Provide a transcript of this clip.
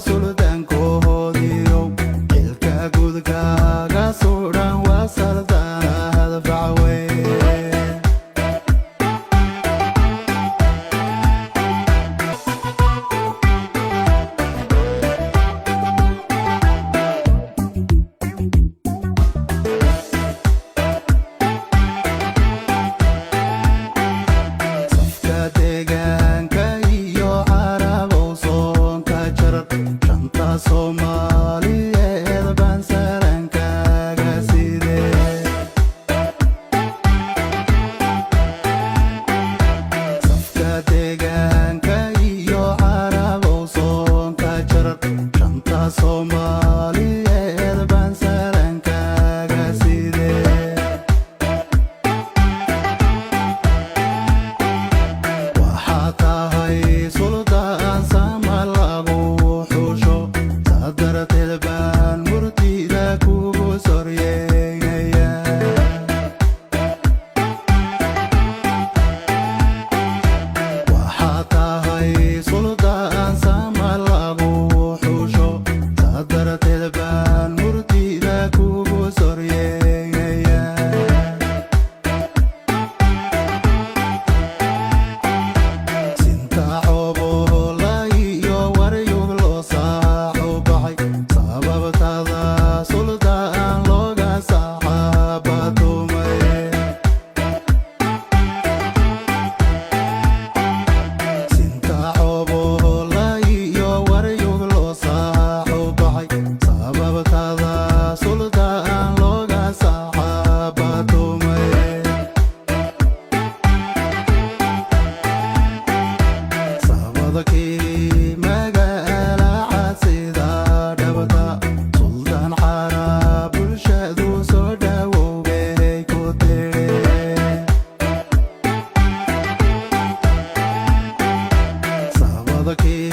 Suldaankoodiyo xilka gudkaaga suudhan waa saldaanad facwe. Safka deegaanka iyo Carabow soonka jarar, shanta Soomaaliyeed baan salankaaga sidee. Safka deegaanka iyo Carabow soonka jarar, shanta Soomaaliyeed baan salankaaga sidee. Waxaa tahay suldaan sama lagu xusho, saa darteed baan murtida kugu soryeynaya. Waxaa tahay suldaan sama lagu xusho, saa darteed baan murtida kugu soryeynaya. Sinta coobola iyo waryug loo saaxu baxay, sababtada suldaan looga saxaabatumay. Sinta coobola iyo waryug loo saaxu baxay, sababtada suldaan looga saxaabatumay. Sabadkii magaala cadsida dhabta, suldaan Carab, bulshadu soo dhawowbay ku tiri. Sabadkii